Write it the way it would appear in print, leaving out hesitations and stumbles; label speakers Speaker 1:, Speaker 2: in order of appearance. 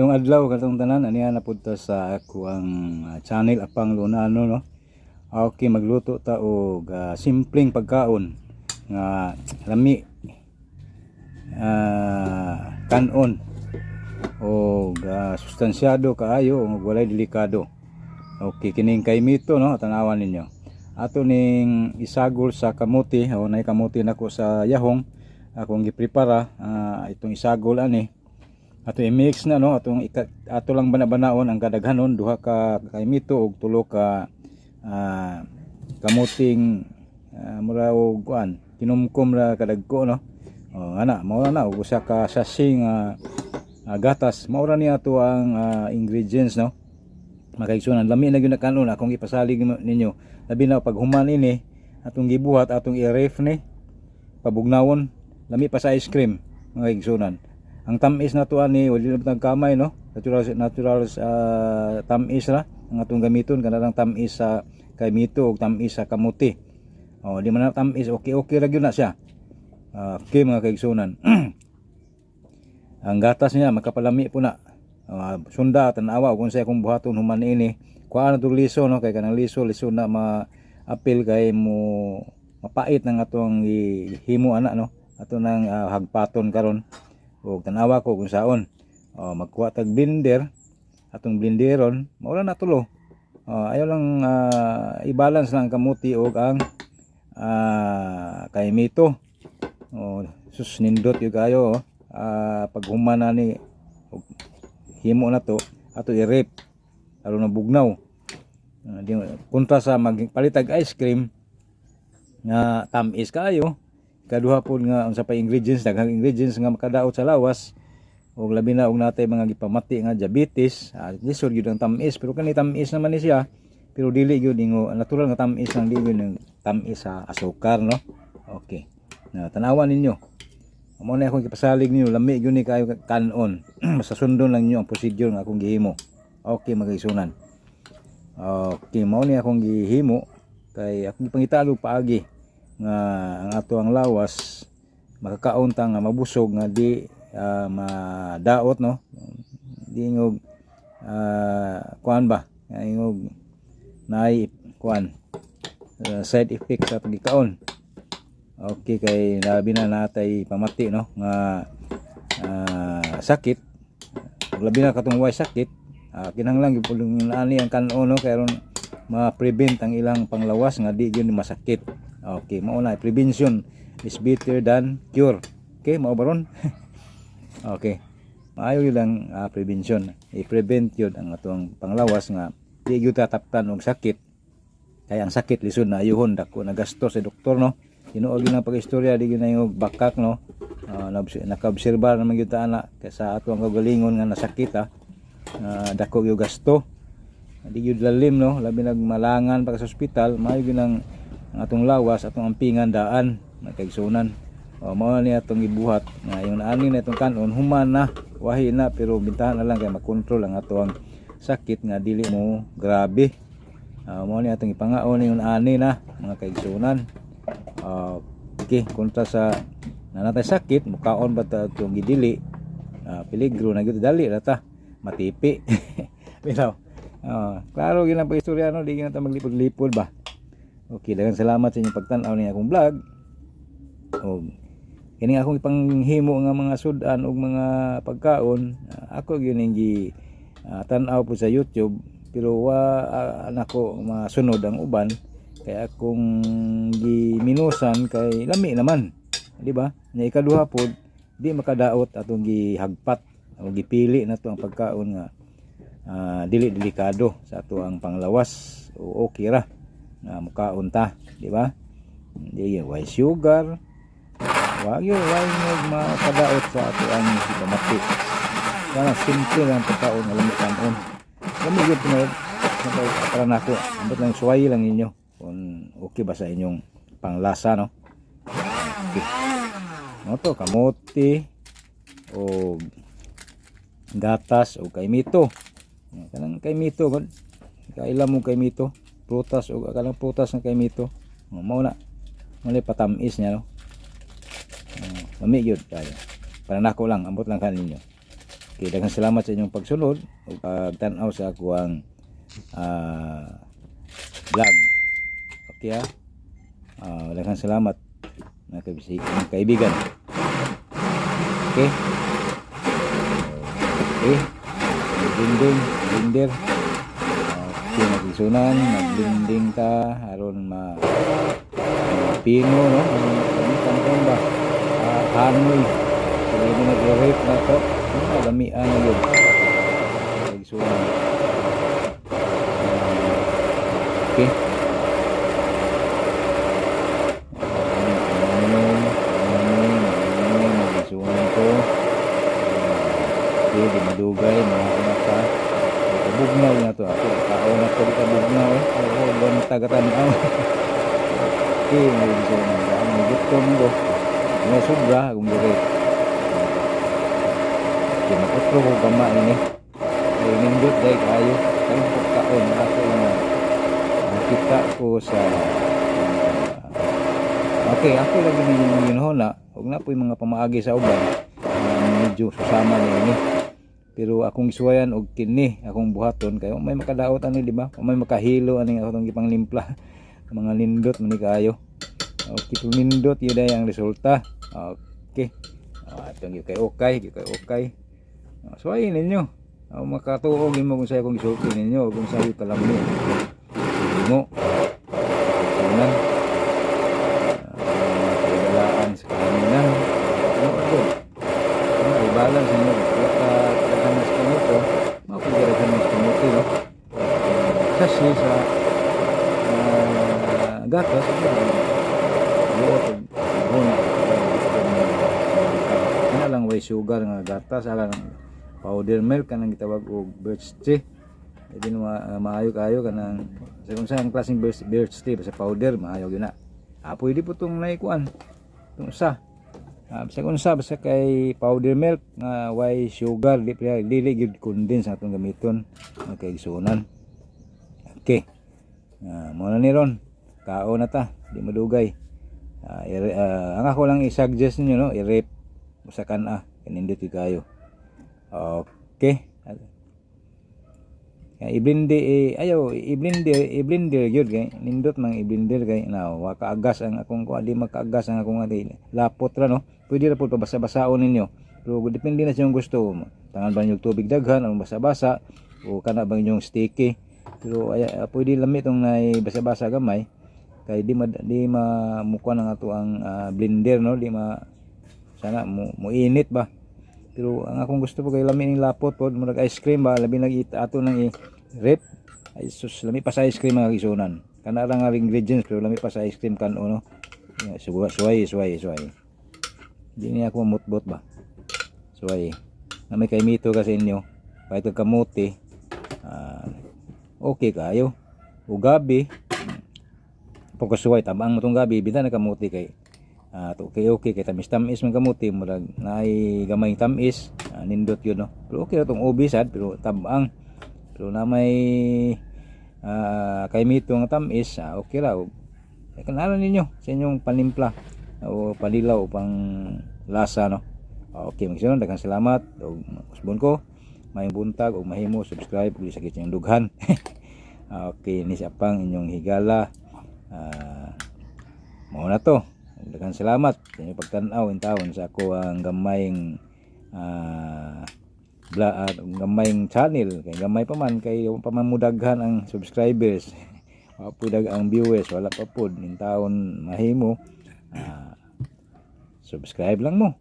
Speaker 1: Maayong adlaw katong tanan, aniya na pud ta sa ako ang channel Apang Lunano, no. Okay, magluto ta og simpleng pagkaon nga lami kanon og sustansyado kaayo ug walay delikado. Okay, kining kaymito, no, tanawan ninyo. Ato ning isagol sa kamuti, o nay kamuti nako sa yahong akong giprepara, itong isagol ani ato i-mix na, no, atong ato lang bana-banaon ang kadaghanon, duha ka kaymito og tulo ka kamuting mura og kuan, kinumkum ra kadagko, no. Oh, ana mao na og usa ka sachet nga gatas. Mao ra ni ato ang ingredients, no, mga kaigsuonan. Lami na gyud na kanon akong ipasalig ninyo, labi na pag human ini atong gibuhat, atong i-ref ni pabugnawon, lami pa sa ice cream, mga kaigsuonan. Ang tamis na to ani wala na kamay, no, natural natural tamis ra ang atong gamiton, kanang tamis sa kaymito ug tamis sa kamuti. Oh, di man na tamis, okay okay ra gyud na siya. Okay, mga kaigsuonan, ang gatas niya makapalami po na. Sunda, tanawa kung sa akong buhaton human ini. Kuha na itong liso, no, kay kanang liso liso na ma-apil kay mo mapait ng atong himo ana, no, ato nang hagpaton karon ug tanawa ko kung saon. Oh, magkuha tag blender, atong blenderon, mao na tulo. Oh, ayaw lang i-balance lang ang kamuti ug ang kaymito. Oh, sus, nindot gyud kayo, oh. Pag human na ni og himo na to, ato i-rep aron mabugnaw. Di kontra sa magpalitag ice cream nga tamis kaayo. Kaduha pod nga unsa pa ingredients, daghang ingredients nga makadaot sa lawas ug labi na og natay mga gipamati nga diabetes, lisod gyud ang tamis. Pero kani tamis naman ni siya, pero dili gyud ingo natural nga tamis lang, di gyud ng tamis sa asukar, no. Okay na, tanawan ninyo. Mao na akong gipasalig ninyo, lami gyud ni kayo kanon. Basta sundon lang ninyo ang procedure nga akong gihimo. Okay, mga kaigsuonan. Okay, mao ni akong gihimo kay akong gipangita og paagi nga ang ato ang lawas makakaon ta nga mabusog nga di madaot, no, di ingog kuan ba, nga ingog naay kuan, side effect sa pagkaon. Okay, kay labi na natay pamati, no, nga sakit. Ug labi na katong way sakit, kinahanglan gyud pud ani ang kanon, no, kay aron ma-prevent ang ilang panglawas nga di gyud masakit. Okay, mao na, prevention is better than cure. Okay, mao ba ron? Okay, maayo gyud ang prevention, i-prevent gyud ang atong panglawas nga di gyud tataptan og sakit, kay ang sakit lisod na ayuhon, dako na gasto sa doktor, no. Tinuod gyud ang pag-istorya, di gyud na yung bakak, no. Naka-obserba naman gyud ta ana kay sa ato ang kaugalingon nga nasakit, dako gyud gasto, di gyud lalim, no, labi nag malangan pa ka sa ospital. Maayo gyud ang atong lawas, atong ampingan daan, mga kaigsuonan. O, mao ni atong gibuhat nga yung naani na itong kanon human na, wahi na, pero bintahan na lang kay makontrol ang ato ang sakit nga dili mo grabe. Mao ni atong ipangaon yung ani na, mga kaigsuonan. Okay, kontra sa nanatay sakit, mukaon ba ta itong gidili, peligro na gyud, dali ra ta matipi. Bitaw, klaro gyud ang pag-istorya, no, di gyud na ta maglipod-lipod ba. Okay, daghang salamat sa inyong pagtan-aw ni akong vlog. Og kining akong ipanghimo nga mga sudan ug mga pagkaon, ako gyud ning gi tan-aw po sa YouTube, pero wa nako masunod ang uban kay akong giminusan kay lami naman, di ba? Nya ikaduha pod, di makadaot atong gihagpat o gipili na to ang pagkaon nga dili delikado sa ato ang panglawas o okay ra nga mukaon ta, di ba? Di way sugar, wa gyud way makadaot sa ato ang pamati. Kana simple lang pagkaon nga lami kanon, lami gyud tinuod para nako. Ambot lang, suway lang ninyo kung okay ba sa inyong panglasa, no. Okay, no, to kamote o gatas o kaymito. Kanang kaymito gud, kaila mo kaymito prutas o kanang prutas ng kaymito. Oh, mao na, mao patamis niya, no. Oh, lami gyud kayo para nako lang, ambot lang kaninyo. Okay, daghang salamat sa inyong pagsunod ug pagtan-aw sa akoang vlog. Okay ah. Daghang salamat, mga kaibigan. Okay. Okay. Blending, blender. Okay, nagisunan, nagblending ta aron ma pino, no? Ang kan ba? Hanoy. Kaya mo nag-rape na to. Ano, lamian na yun. Nagisunan. Okay. Ano, ko. Okay, di madugay, mga kunata. Kabugnaw na to. Ako, tao na to, kabugnaw eh. Oo, buwan taga-tanaw. Okay, may gusto na. Ang gutom ko. Nga sobra, akong giri. Okay, mag-otro ko gama ini. Ay, nindot dahil kayo. Kayo kaon, ako nga. Nakita ko sa okay, ako lagi ninyo ginhona. Huwag na po yung mga pamaagi sa uban. Medyo susama ni ini. Pero akong gisuwayan og kini akong buhaton kay may makadaot ani, di ba? O may makahilo ani akong gipang nimpla. Mga nindot man ni kaayo. Okay, kung nindot yun ay ang resulta. Okay. Atong gyud kay okay, gyud kay okay. Suwayin ninyo. Makatuog nimo kung sa akong gisulti ninyo, kung sa kalami. Mo. Tunan. Kaibalaan sa kaminan. Ano ko? Ano ay balance ninyo? Kaya ka daghan mas kamote, mapagdaghan mas kamote, no? Kasi sa gatas, buot og guna gusto mo. Kana lang way sugar nga gatas, ala lang powder milk kanang gitawag og birch tea. Hindi maayo kayo kanang sa kung saan klaseng birch tea, basta powder maayo gyud na. Pwede po tong naikuan. Tong usa. Basta kung unsa, basta kay powder milk nga way sugar, di pa dili gyud condense ang atong gamiton, mga kaigsuonan. Okay. Mo na ni ron. Kaon na ta, di madugay. Ang ako lang i-suggest niyo, no, i-rape usa kan kanindot gyud kayo. Okay. Kaya i-blender eh, ayaw i-blender, i-blender gyud kay nindot mang i-blender kay na wa kaagas ang akong kuha, di makaagas ang akong ati lapot ra, no. Pwede ra pud pabasa-basaon ninyo. Pero depende na sa inyong gusto. Tangan ba niyo tubig daghan ang basa-basa o kana ba inyong sticky. Pero ay, pwede lami tong nay basa-basa gamay kay di ma mukuha ng ato ang blender, no, di ma sana mo muinit ba. Pero ang akong gusto po kay lami ning lapot pod, murag ice cream ba, labi nag ato nang i-rip. Ay sus, lami pa sa ice cream, mga isunan. Kana ra nga ingredients pero lami pa sa ice cream kan ono. Suway, suway, suway, suway. Di niya ako mutbot ba. Suway. Na may kaimito kasi inyo. Kahit kamote, okay kayo. O gabi, pagkasuway, tabang mo tong gabi, bida na kamote kay okay okay kay tamis-tamis man kamote, murag naay gamay tamis, nindot yun, no. Pero okay ra tong ubi sad, pero tabang, pero na may kaimito nga tamis, okay ra. Kanalan ninyo sa inyong panimpla o panilaw o pang lasa, no. Okay, magsunod, daghang salamat og usbon ko maayong buntag ug mahimo subscribe ug sakit inyong dughan. Okay, ni siya pang inyong higala. Mao na to. Daghang salamat sa inyong pagtan-aw intawon sa ako ang gamayng gamayng channel kay gamay pa man kay pa man mudaghan ang subscribers. Wa pud ang viewers, wala pa pud intawon mahimo. Subscribe lang mo.